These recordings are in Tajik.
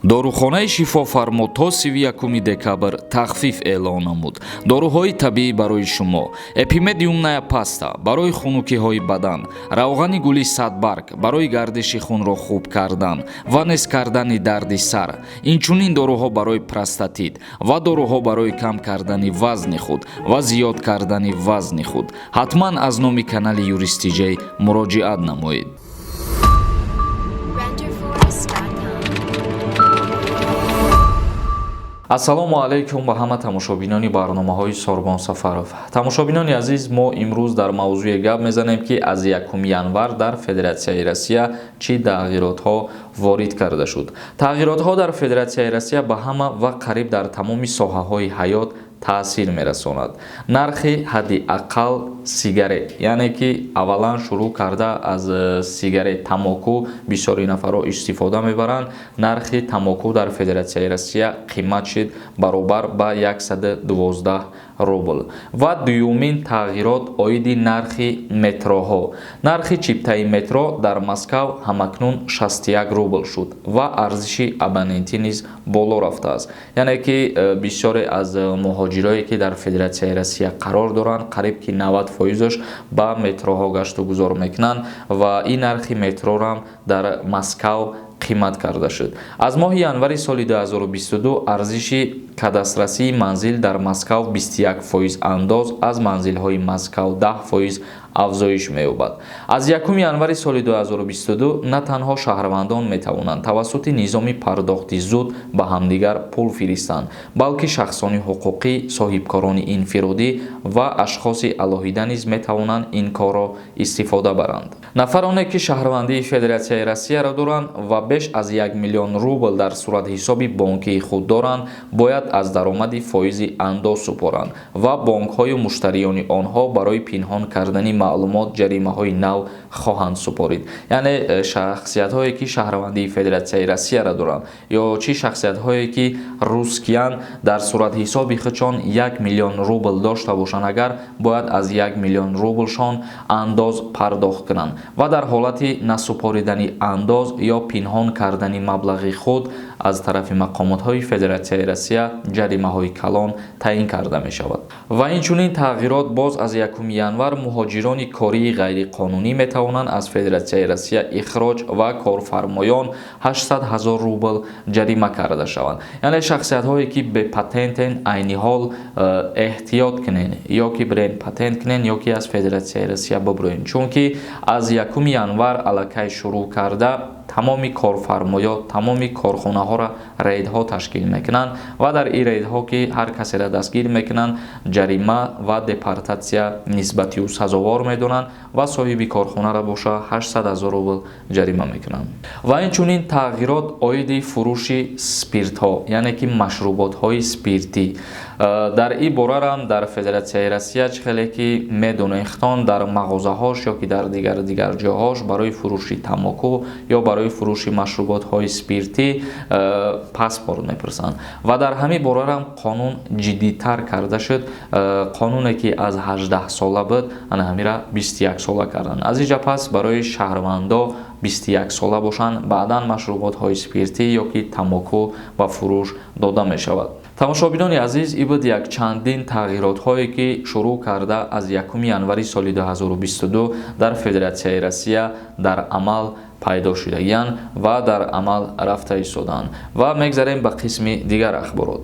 Дорухонаи Шифофармо то 31 декабр тахфиф эълон намуд. Доруҳои табиӣ барои шумо: Эпимедиумная паста барои хунукиҳои бадан, равғани гули садбарг барои гардиши хунро хуб кардан ва нес кардани дарди сар, инчунин доруҳо барои простатит ва доруҳо барои кам кардани вазни худ ва зиёд кардани вазни худ. Ҳатман аз номи канали Юристиҷей муроҷиат намоед. Renderforest.com. Ассалому алайкум ба ҳама тамошобинони барномаҳои Сорбон Сафаров. Тамошобинони азиз, мо имрӯз дар мавзӯе гап мезанем, ки аз 1 январ дар Федератсияи Россия чӣ тағйиротҳо ворид карда шуд. Тағйиротҳо дар Федератсияи Россия ба ҳама ва қариб дар тамоми соҳаҳои ҳаёт таъсир мерасонад. Нархи ҳадди ақал сигарет, яъне ки аввалан шурӯъ карда аз сигарет, тамоку бисёри нафарҳо истифода мебаранд. Нархи тамоку дар Федератсияи Россия қимат шид, баробар ба 112 рубл. Ва дуюмин тағйирот оиди нархи метроҳо. Нархи чиптаи метро дар Москав ҳамакнун 61 рубл шуд ва арзиши абонентӣ низ боло рафтааст. Яъне ки бисёре аз муҳоҷирое, ки дар Федератсияи Россия қарор доранд, қариб ки 90 фоизаш ба метроҳо гашту гузор мекунанд ва ин нархи метрорам дар Москав қимат карда шуд. Аз моҳи январи соли 2022 арзиши кадастрасии манзил дар Москав 21% андоз, аз манзилҳои Москав 10% афзоиш меёбад. Аз 1 январи соли 2022 на танҳо шаҳрвандон метавонанд тавассути низоми пардохти зуд ба ҳамдигар пул фиристанд, балки шахсони ҳуқуқӣ, соҳибкорони инфиродӣ ва ашхоси алоҳида низ метавонанд ин корро истифода баранд. Нафароне, ки шаҳрвандии Федератсияи Россияро доранд ва беш аз 1 миллион рубл дар суратҳисоби бонкии худ доранд, бояд аз даромади фоизи андоз супоранд ва бонкҳою муштариёни онҳо барои пинҳон кардани маълумот ҷаримаҳои нав хоҳанд супорид. Яъне шахсиятҳое, ки шаҳрвандии Федератсияи Россияро доранд ё чӣ шахсиятҳое, ки русскиянд, дар суратҳисоби худшон 1 миллион рубл дошта бошанд, агар бояд аз 1 миллион рублшон андоз пардохт кунанд ва дар ҳолати насупоридани андоз ё пинҳон кардани маблағи худ аз тарафи мақомотҳои Федератсияи Россия ҷаримаҳои калон таъин карда мешавад. Ва инчунин тағйирот боз аз 1 январ муҳоҷирони кории ғайриқонунӣ метавонанд аз Федератсияи Россия ихроҷ ва корфармоён 800 ҳазор рубл ҷарима карда шаванд. Яъне шахсиятҳое, ки бепатентен, айни ҳол эҳтиёт кунен, ё ки бирен патент кунен, ё ки аз Федератсияи Россия бибурен, чунки аз 1 январ аллакай шурӯъ карда тамоми корфармоё, тамоми корхонаҳоро рейдҳо ташкил мекунанд ва дар ин рейдҳо, ки ҳар касеро дастгир мекунанд, ҷарима ва депортатсия нисбати ӯ сазовор медонанд ва соҳиби корхонаро боша 800 ҳазор рубл ҷарима мекунанд. Ва инчунин тағйирот оиди фурӯши спиртҳо, яъне ки машруботҳои спиртӣ. Дар ин борарам дар Федератсияи Россия, чӣ хеле ки медонехтон, дар мағозаҳош ё ки дар дигар ҷоҳош барои фурӯши тамоку ё барои фурӯши машруботҳои спиртӣ паспорт мепурсанд ва дар ҳамин борарам қонун ҷиддитар карда шуд. Қонуне, ки аз 18 сола буд, ана ҳамира 21 сола карданд. Аз инҷа пас барои шаҳрвандо 21 сола бошанд, баъдан машруботҳои спиртӣ ё ки тамоку ба фурӯш дода мешавад. Тамошобинони азиз, ин буд якчандин тағйиротҳое, ки шурӯъ карда аз 1 январи соли 2022 дар Федератсияи Россия дар амал пайдо шудагиянд ва дар амал рафта истодаанд. Ва мегзарем ба қисми дигар ахборот.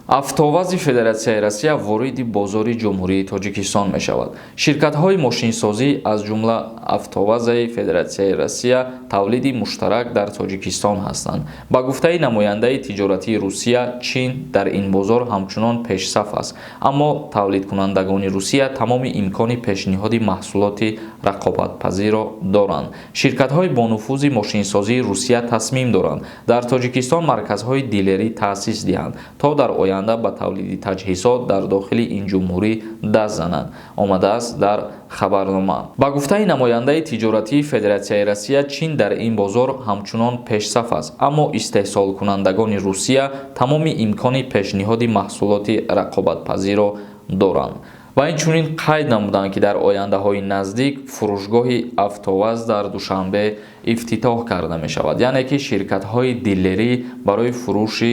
АвтоВАЗи Федератсияи Россия вориди бозори Ҷумҳурии Тоҷикистон мешавад. Ширкатҳои мошинсозӣ, аз ҷумла АвтоВАЗаи Федератсияи Россия, тавлиди муштарак дар Тоҷикистон ҳастанд. Ба гуфтаи намояндаи тиҷоратии Русия, Чин дар ин бозор ҳамчунон пешсаф аст, аммо тавлидкунандагони Русия тамоми имкони пешниҳоди маҳсулоти рақобатпазирро доранд. Ширкатҳои бонуфузи мошинсозии Русия тасмим доранд дар Тоҷикистон марказҳои дилерӣ таъсис диҳанд, то дар оянда ба тавлиди таҷҳизот дар дохили ин ҷумҳурӣ даст зананд, омадааст дар хабарнома. Ба гуфтаи намояндаи тиҷоратии Федератсияи Россия, Чин дар ин бозор ҳамчунон пешсаф аст, аммо истеҳсолкунандагони Русия тамоми имкони пешниҳоди маҳсулоти рақобатпазирро доранд. Ва инчунин қайд намуданд, ки дар ояндаҳои наздик фурӯшгоҳи АвтоВАЗ дар Душанбе ифтитоҳ карда мешавад, яъне ки ширкатҳои дилерӣ барои фурӯши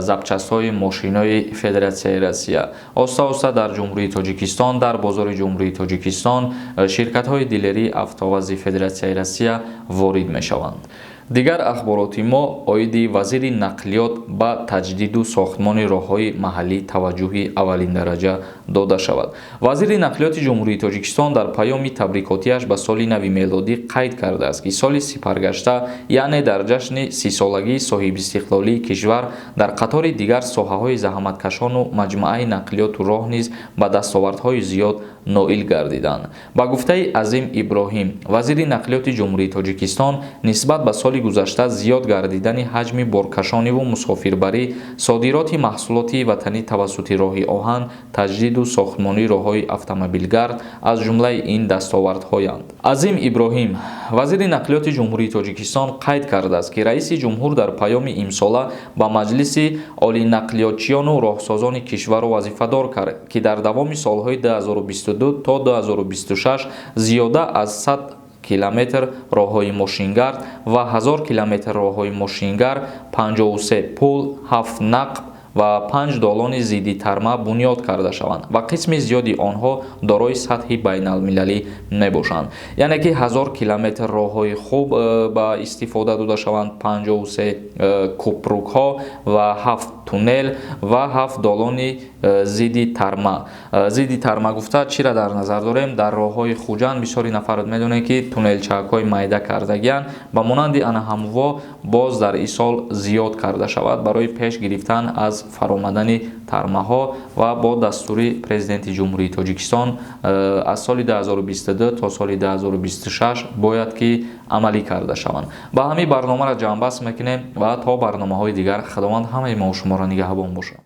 запчастҳои мошинои Федератсияи Россия оста-оста дар Ҷумҳурии Тоҷикистон, дар бозори Ҷумҳурии Тоҷикистон ширкатҳои дилерии АвтоВАЗи Федератсияи Россия ворид мешаванд. Дигар ахбороти мо оиди вазири нақлиёт: ба таҷдиду сохтмони роҳҳои маҳаллӣ таваҷҷӯҳи аввалиндараҷа дода шавад. Вазири нақлиёти Ҷумҳурии Тоҷикистон дар паёми табрикотиаш ба соли нави мелодӣ қайд кардааст, ки соли сипаргашта, яъне дар ҷашни 30-солагии соҳибистиқлолии кишвар, дар қатори дигар соҳаҳои заҳматкашону маҷмӯаи нақлиёту роҳ низ ба дастовардҳои зиёд ноил гардиданд. Ба гуфтаи Азим Иброҳим, вазири нақлиёти Ҷумҳурии Тоҷикистон, нисбат ба соли гузашта зиёд гардидани ҳаҷми боркашониву мусофирбарӣ, содироти маҳсулоти ватанӣ тавассути роҳи оҳан, таҷдиду сохтмони роҳҳои автомобилгард аз ҷумлаи ин дастовардҳоянд. Азим Иброҳим, вазири нақлиёти Ҷумҳурии Тоҷикистон, қайд кардааст, ки раиси ҷумҳур дар паёми имсола ба Маҷлиси олинақлиётчиёну роҳсозони кишварро вазифадор кард, ки дар давоми солҳои 2022 то 2026 зиёда аз 100 километр роҳҳои мошингард ва 1000 километр роҳҳои мошингард, 53 пул, 7 нақб ва 5 долони зидди тарма бунёд карда шаванд ва қисми зиёди онҳо дорои сатҳи байналмилалӣ мебошанд. Яъне ки 1000 километр роҳҳои хуб ба истифода дода шаванд, 53 кӯпрукҳо ва 7 туннел ва 7 долони зидди тарма. Зидди тарма гуфта чиро дар назар дорем? Дар роҳҳои Хуҷанд бисёри нафарот медонед, ки туннелчаакҳои майда кардагианд, ба монанди ана ҳамво боз дар ин сол зиёд карда шавад барои пеш гирифтан аз фаромадани тармаҳо ва бо дастури Президенти Ҷумҳурии Тоҷикистон аз соли 2022 то соли 2026 бояд ки амалӣ карда шаванд. Ба ҳамин барномаро ҷамъбаст мекунем ва то барномаҳои дигар Худованд ҳамаи мо шуморо нигаҳбон бошад.